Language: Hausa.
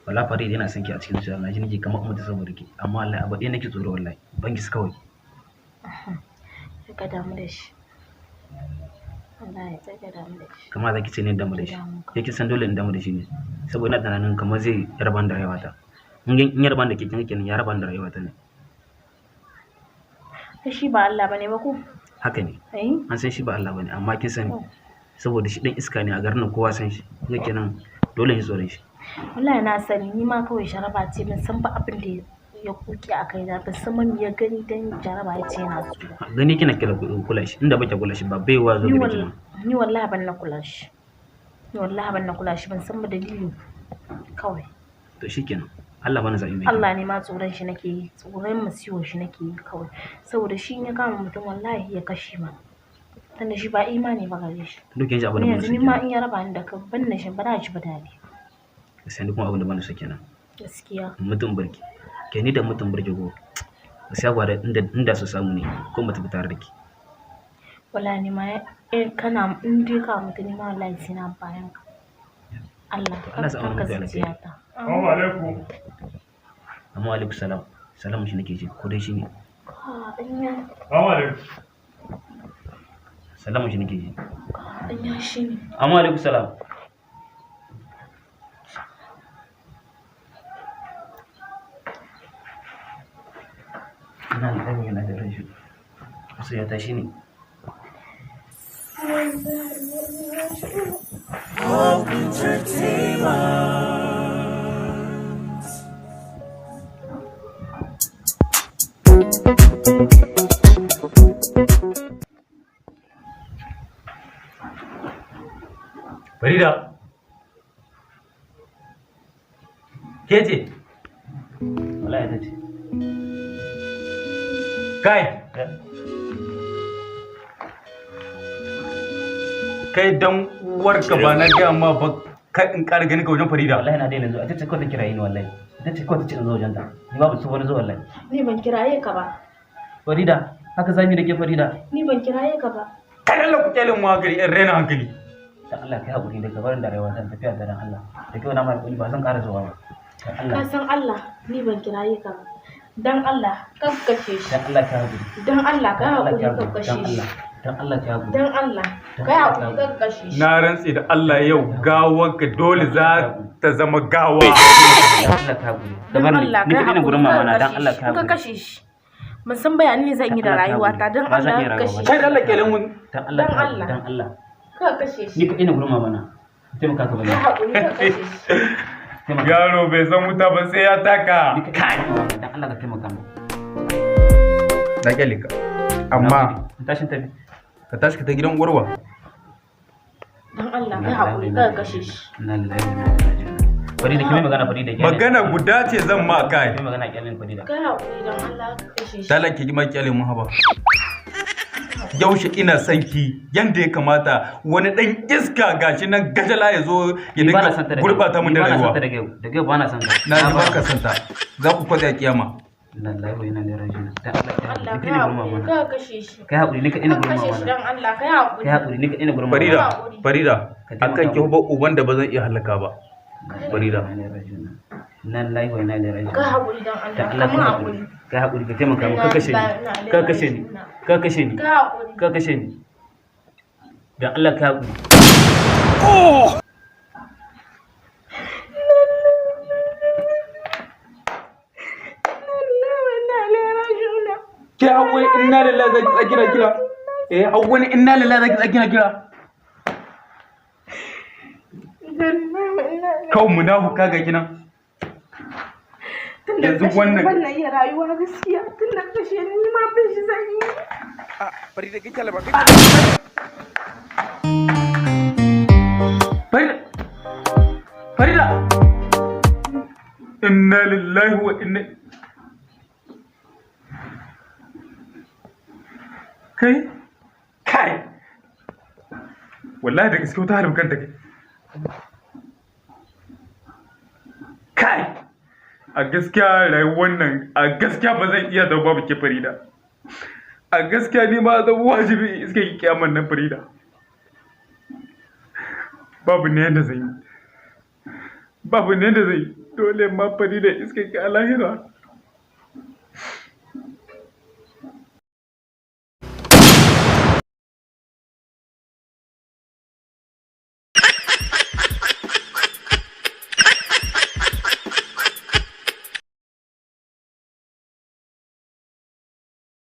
Wala Farid yana son ki a cikin zuciya na ji nake kamar mutu saboda ki, amma wallahi abu ɗaya nake tsoro, wallahi bangis kawai. Ka damu da shi. Wallahi sai ka damu da shi. Kamar za ki ce ne damu da shi. Damu ka. Ke kin san dole in damu da shi ne, saboda ina tunanin kamar zai raba ni da rayuwata. In ya raba ni da ke, kin kenan ya raba ni da rayuwata ne. Ai shi ba Allah bane ba ko? Haka ne. Eh? An san shi ba Allah bane, amma kin sani saboda shi dan iska ne a garin nan, kowa san shi. Kin ga kenan dole in ji tsoron shi. Wallahi na sani, ni ma kawai jaraba ce, ban san ba abin da ya kuke a kaina, ban san ma me ya gani dan jaraba ya ce yana so ba. Gani kina kira kula shi, inda baki kula shi ba baiwa zo Ni gare ki ma. Ni wallahi ban na kula shi. Ni wallahi ban na kula shi, ban san ba dalili kawai. To shikenan, Allah bana zabi mai kyau. Allah ne ma tsoron shi nake yi, tsoron masiwon shi nake yi kawai. Saboda shi in ya kama mutum wallahi ya kashe ma. Tunda shi ba imani ba gare shi. Duk yanzu abin da Ni bana yanzu so ni ma kenan. in ya raba ni da ka ban na shi ba na ji ba daɗi. Gaskiya ni kuma abin da bana so kenan. Gaskiya. Mutum barki. Ke ni da mutum barki ko. Gaskiya gwara inda so samu ne ko mu tafi tare da ki. Wallahi ni ma in kana in dai ka mutu ni ma wallahi sai na bayan ka. Allah Allah sa kar mu ka mutu alkhairi. zuciyata. Assalamu alaikum. Amma alaikum salam. Salam shi nake ji ko dai shi ne. Ka anya. Assalamu alaikum. Salam shi nake ji. Ka anya shi ne. Amma alaikum salam. Ina da ɗan yana da rashin. Masoya ta shi ne. Farida. Ke ce? Wallahi ita ce. Kai. Kai dan uwarka ba na gaya ma ba kai in ƙara ganin ka wajen Farida. Wallahi na daina zuwa. Ita ce kawai ta kira ni wallahi. Ita ce kawai ta ce in zo wajen ta. Ni babu su wani zo wallahi. Ni ban kiraye ka ba. Farida, haka zamu yi da ke Farida. Ni ban kiraye ka ba. Kai Allah ku kyale mu hankali, in raina hankali. Dan Allah kai haƙuri daga barin da rayuwa zan tafiya da dan Allah. Da kyau na mai haƙuri ba zan ƙara zuwa ba. Dan Ka Allah. san Allah ni ban kiraye ka ba. Dan Allah kar ka kashe shi. Dan Allah kai haƙuri. Dan Allah ka Dan Allah haƙuri kai kar haƙuri. kashe Dan shi. Allah. Dan Allah kai haƙuri. Dan Allah ka haƙuri kar kashe shi. Na rantse da Allah yau gawanka dole za ta zama gawa. Dan Allah kai haƙuri. Da Dan barin Allah ni ka kaɗai ne gurin haƙuri mama na kar dan kashe Allah shi. kai In ka haƙuri. kashe shi. Ban san bayanin ne zan yi da Dan Allah ka rayuwata. Dan haƙuri. Ba zan Allah iya ka rayuwa kashe ba. shi. Kai Allah kyale mu. Dan Allah Dan kai haƙuri. Allah. Dan Allah. Kar kashe shi. Ni kaɗai ne gurin mama na. Taimaka ka bani. Ka haƙuri kar kashe shi. Taimaka. Yaro bai san wuta ba sai ya taka. Ni kaɗai ne gurin mama na. Dan Allah ka taimaka min. Na kyale ka. Amma In tashin tafi. ka tashi ka ta gidan uwarwa. Dan Allah ka haƙuri kar kashe shi. Inna lillahi wa inna ilaihi raji'un. Farida ki mai magana Farida kyale. Magana guda ce zan ma kai. Ki mai magana kyale Farida. Ka haƙuri dan Allah ka kashe shi. Dala ki ma kyale mun haba. Yaushe ina son ki yanda ya kamata wani dan iska gashi nan gajala ya zo ya Ni ba na dinga son ta daga yau. gurbata mun Ni da ba na son ta rayuwa. daga yau. Daga yau ba na son ta. Na ji baka son ta. Za ku kwatsa kiyama. Inna lillahi wa inna ilaihi raji'un. Dan Allah kai Allah haƙuri. Ni ka kaɗai ne gurin mama haƙuri na. kar kashe shi. Kai haƙuri ni kaɗai ne Kar gurin kashe mama shi na. dan Allah ka haƙuri. Kai haƙuri ni kaɗai ne gurin mama na. Farida, Farida, Ka taimaka akan ki mun. ba uban da ba zan iya halaka ba. Farida. Inna lillahi wa inna ilaihi raji'un. Ka haƙuri dan Allah. Dan Allah Ka kai haƙuri. haƙuri. Kai haƙuri ka taimaka min. Ka kashe ni. Ka kashe ni. Ka kashe ni. Ka haƙuri. Ka kashe ni. Dan Allah kai haƙuri. Ke haƙuri inna lillahi zaki tsakira kira. Eh haƙuri inna lillahi zaki tsakira kira. Kawai munafuka ga kinan. Tun da Yanzu kashe wannan- wannan iya rayuwa gaskiya tun da kashe ni ma bin shi zan yi. Farida kin kyale ba. Farida. Farida. Inna lillahi wa inna Kai kai wallahi da gaske wata halin kanta kai. Kai a gaskiya rayuwar nan a gaskiya ba zan iya da babu ke Farida. A gaskiya ni ma zan wajibi in iske ki kiyaman nan Farida. Babu ne yadda zan yi. Babu ne yadda zan yi. Dole ma Farida iske ki a lahira.